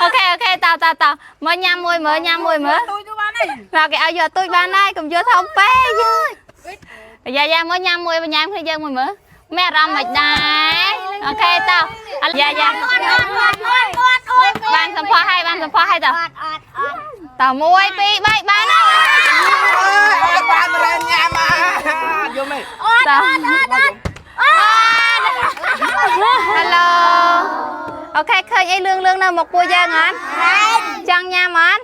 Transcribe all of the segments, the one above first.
OK OK តោះតោះតោះមកញ៉ាំមួយមើលញ៉ាំមួយមើល ទូចទៅបានទេ មកគេឲ្យយកទូចបានដែរកុំយកធំពេកយ៉ាយ៉ាមកញ៉ាំមួយញ៉ាំគ្នាយើងមួយមើលមានអារម្មណ៍មិនដែរ OK តោះយ៉ាយ៉ាបានសម្ផស្សហើយបានសម្ផស្សហើយតោះ អត់អត់អត់ តោះ1 2 3បានហើយ អើយបានរ៉ែនញ៉ាំអាយំហី តោះ Hello OK ឃើញអីលឿងលឿងនៅមុខពួកយើងអត់ចង់ញ៉ាំអត់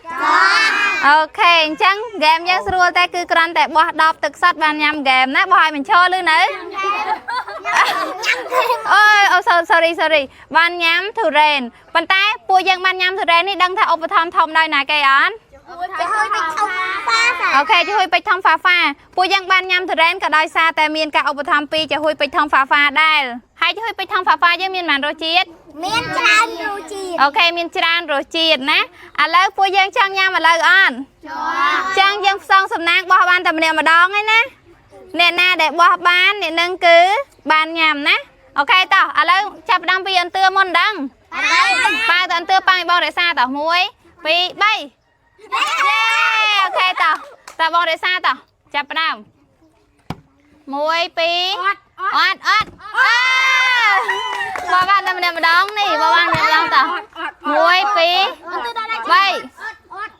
OK អញ្ចឹងហ្គេមយើងស្រួលតែគឺគ្រាន់តែបោះដបទឹកសុទ្ធបានញ៉ាំហ្គេមណាបោះឲ្យបញ្ឈរលឺនៅអូយអូ sorry sorry បានញ៉ាំទុរេនប៉ុន្តែពួកយើងបានញ៉ាំទុរេននេះដឹងថាឧបត្ថម្ភធំដោយណាគេអត់ จะให้ไปชมป้าค่ะ OK ចាហួយពេជ្រថងហ្វាហ្វាពួកយើងបានញ៉ាំទុរេនក៏ដោយសារតែមានការឧបត្ថម្ភពីចាហួយពេជ្រថងហ្វាហ្វាដែរហើយចាហួយពេជ្រថងហ្វាហ្វាយើងមានប៉ុន្មានរសជាតិ មានច្រើនរសជាតិ OK មានច្រើនរសជាតិណាឥឡូវពួកយើងចង់ញ៉ាំឥឡូវអត់ចង់យើងផ្សងសំណាងបោះបានតែម្នាក់ម្ដងឯណាអ្នកណាដែលបោះបានអ្នកនឹងគឺបានញ៉ាំណា OK តោះឥឡូវចាប់ផ្ដើមពីអន្ទឿមុនដឹងប៉ាទៅអន្ទឿប៉ាឲ្យបងរក្សាតោះ1 2 3យេ OK តោះតើបងរក្សាតោះចាប់ផ្ដើម1 2អត់អត់អើបោះបានតែម្នាក់ម្ដងនេះបោះបានម្នាក់ម្ដងតោះ1 2 3 អត់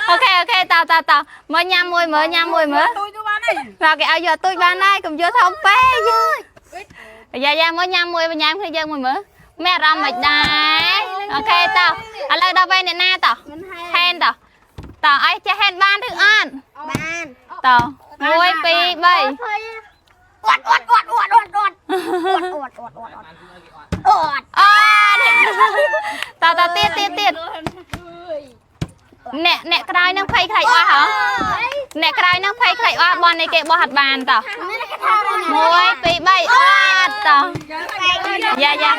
OK OK តោះតោះតោះមកញ៉ាំមួយមើលញ៉ាំមួយមើល ទូចទៅបានទេ មកគេឲ្យយកទូចបានដែរកុំយកធំពេកយ៉ាយ៉ាមកញ៉ាំមួយញ៉ាំគ្នាយើងមួយមើលមានអារម្មណ៍មិនដែរ OK តោះឥឡូវដល់ពេលអ្នកណាតោះហេនតោះតោះឲ្យចេះហេនបានឬអត់ បាន តោះ1 2 3 អត់អត់អត់អត់អត់អត់អត់អត់អត់អត់អត់ អត់តោះតោះទៀតទៀតទៀតអ្នកអ្នកក្រោយនឹងភ័យខ្លាចអស់ហ៎អ្នកក្រោយនឹងភ័យខ្លាចអស់បននេះគេបោះអត់បានតោះ1 2 3អត់តោះយ៉ាយ៉ា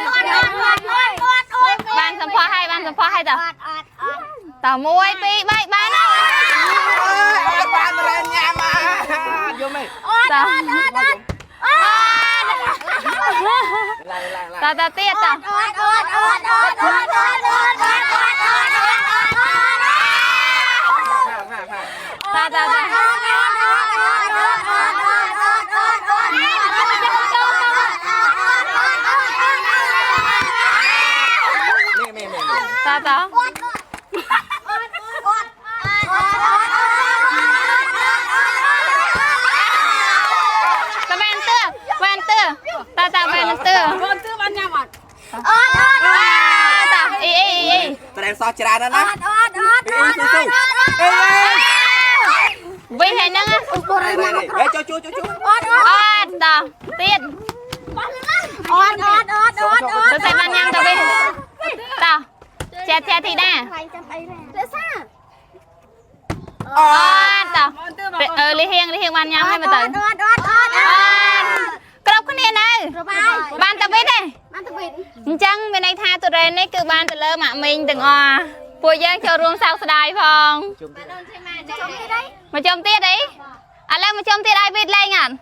បានសម្ផស្សហើយបានសម្ផស្សហើយតោះ អត់អត់អត់ តោះ1 2 3បានហើយ អើយបានរ៉ែនញ៉ាំអាយំហី តោះ ឡើងឡើងឡើង តោះតោះទៀតតោះ អត់អត់អត់អត់អត់អត់អត់អត់អត់អត់ ផាផា តោះតោះតោះ នេះនេះនេះ តោះតោះតើបានទឿបានទឿតើតើបានទឿ បងទឿបានញ៉ាំអត់ តោះអីអីអី ត្រែនសោះច្រើនណាស់ណាអីស៊ូស៊ូអេ វិញហើយហ្នឹង អេចូលចូលចូលចូល អត់តោះទៀតទៅតែបានញ៉ាំទៅវិញតោះចែចែធីតា អ អត់តោះ បងទឿមក អឺលីហៀងលីហៀងបានញ៉ាំហើយមើលទៅអត់គ្រប់គ្នានៅបានទៅវិញទេអញ្ចឹងមានន័យថាទុរេននេះគឺបានទៅលើម៉ាក់មីងទាំងអស់ពួកយើងចូលរួមសោកស្ដាយផងមកជុំទៀតអីឥឡូវមកជុំទៀតឲ្យវីតលេងអត់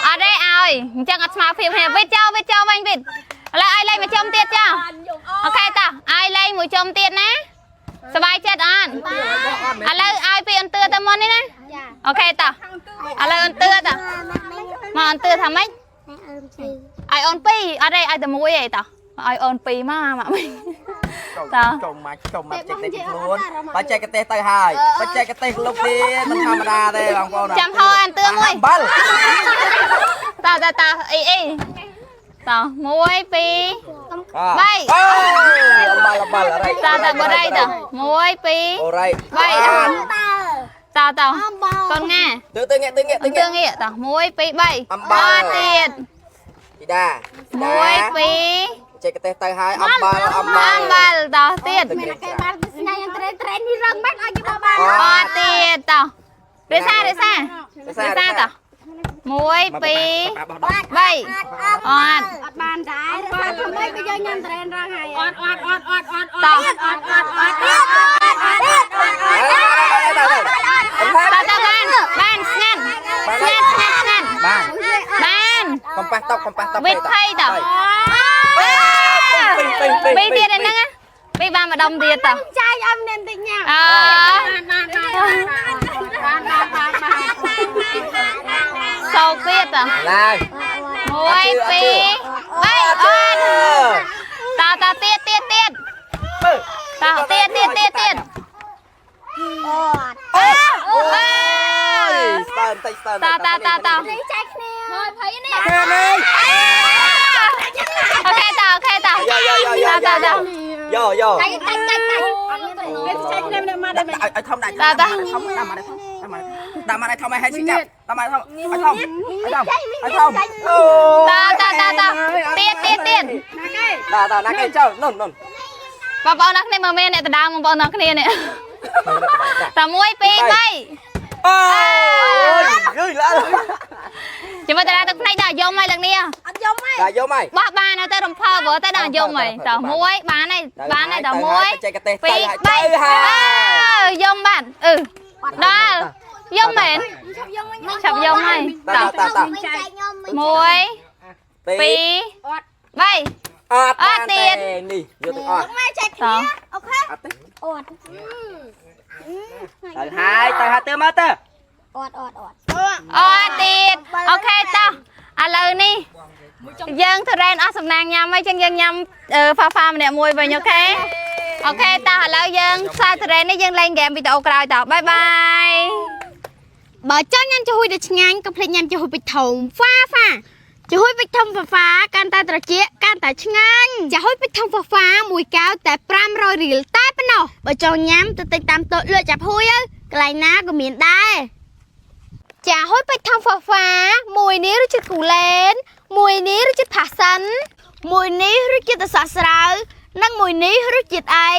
អត់ទេឲ្យអញ្ចឹងអត់ស្មើភាពគ្នាវីតចូលវីតចូលវិញវីតឥឡូវឲ្យលេងមកជុំទៀតចុះ OK តោះឲ្យលេងមួយជុំទៀតណាសប្បាយចិត្តអត់ឥឡូវឲ្យពីអន្ទឿទៅមុននេះណា OK តោះឥឡូវអន្ទឿតោះមកអន្ទឿថាម៉េចឲ្យអូនពីរអត់ទេឲ្យតែមួយទេតោះឲ្យអូនពីរមកម៉ាក់មី ចុំមកចុំមកចេញទៅខ្លួនបច្ចេកទេសទៅហើយបច្ចេកទេសលុបទៀតមិនធម្មតាទេបងប្អូន ចាំហោអន្ទឿមួយ បាល់ តោះតោះតោះអីអីតោះ1 2 អើអំបាល់អំបាល់អរ៉ៃ តោះតោះបរិយតោះ1 2 អូរ៉ៃ 3តោះតោះកូនងា ទៅទៅងាកទៅងាក អ ទៅងាក ន្ទឿងាកតោះ1 2 3 អំបិល អត់ទៀត ធីតា 1 2 បច្ចេកទេសទៅហើយអំបាល់អំបាល់ អំបិលតោះទៀត គេបានស្នេហ៍ត្រេត្រេនេះរឹងមែនឲ្យគេបបាន អត់ទៀតតោះរិសារិសារិសាតោះ1 2 3អត់ អត់បានដែរបានធ្វើម៉េចក៏យើងញ៉ាំត្រេនរឹងហើយ អត់អត់អត់អត់អត់ តោះ អត់អត់អត់ តោះតោះបានបានស្ងាត់ស្ងាត់ស្ងាត់ស្ងាត់ បាន បាន កំប៉ះតប់កំប៉ះតប់ វិថីត ពី ពីទៀតហ្នឹងណាពីបានម្ដុំទៀតត ចែកឲ្យម្នាក់តិចញ៉ាំ អើ បានបានបានបានបានបាន សោកទៀតត ឡាយ 1 2 3អត់តតទៀតទៀតទៀត មើល តទៀតទៀតទៀតទៀត អត់ អើ អូយស្ទើបន្តិចស្ទើ តតតត នេះចែកគ្នា ហើយភ័យនេះ ខេនេះ អូខេតអូខេត យោយោយោយោ តត យោយោ ចែកចែកចែកចែក គេចែកគ្នាម្នាក់មកដែរ ឲ្យធំដាក់ធំដាក់មកធំដាក់មកធំឲ្យឲ្យឈឺចាប់ដាក់មកធំឲ្យធំឲ្យធំឲ្យធំអូ តតតតទៀតទៀតទៀត ណាគេ តតណាគេចូលនុននុន បងប្អូនអរគ្នាមើលមែនអ្នកដដើមបងប្អូនអរគ្នានេះត1 2 3 អូយយយឡា ជាមួយតារាទឹកភ្នែកដល់យំហើយលើកនេះ អត់យំទេ ដាក់យកមក បោះបានទៅរំភើបព្រោះតែដល់យំហើយត1បានហើយបានហើយត1 បច្ចេកទេស 2 ទៅ 3 ទៅហើយ អើយំបានអឺដល់យំមែន ឈប់យំវិញ ឆាប់យំហើយ ត ត តត ចែកខ្ញុំវិញ 1 2 2 3 អត់ អត់ទៀត នេះយកទាំងអស់ ម៉ែចែកគ្នាអូខេ អត់ទេ អត់ ទៅហើយទៅហើយទៅមកទៅ អត់អត់អត់ អត់ទៀតអូខេតោះឥឡូវនេះយើងធរ៉េនអស់សំណាងញ៉ាំហើយចឹងយើងញ៉ាំហ្វាហ្វាម្នាក់មួយវិញអូខេអូខេតោះឥឡូវយើងខ្សែធរ៉េននេះយើងលេងហ្គេមវីដេអូក្រោយតោះបាយបាយ បើចង់ញ៉ាំចំហុយដ៏ឆ្ងាញ់កុំភ្លេចញ៉ាំចំហុយពេជ្រធំហ្វាហ្វាចំហុយពេជ្រធំហ្វាហ្វាកាន់តែត្រជាក់កាន់តែឆ្ងាញ់ចំហុយពេជ្រធំហ្វាហ្វាមួយកែវតែ500រៀលតែប៉ុណ្ណោះបើចង់ញ៉ាំទៅទិញតាមតូបលក់ចាប់ហួយទៅកន្លែងណាក៏មានដែរចាហុយពេជ្រធំហ្វាហ្វាមួយនេះរសជាតិគូលែនមួយនេះរសជាតិផាសិនមួយនេះរសជាតិតសក់ស្រូវនិងមួយនេះរសជាតិអី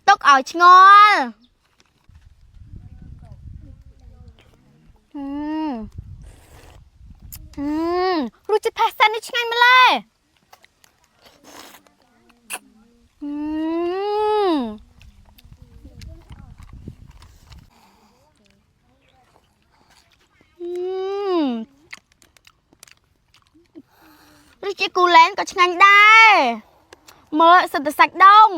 ទុកឲ្យឆ្ងល់ អឺអឺរសជាតិផាសិននេះឆ្ងាញ់ម្ល៉េះអឺអឺរសជាតិគូលែនក៏ឆ្ងាញ់ដែរមើលសិតតែសាច់ដង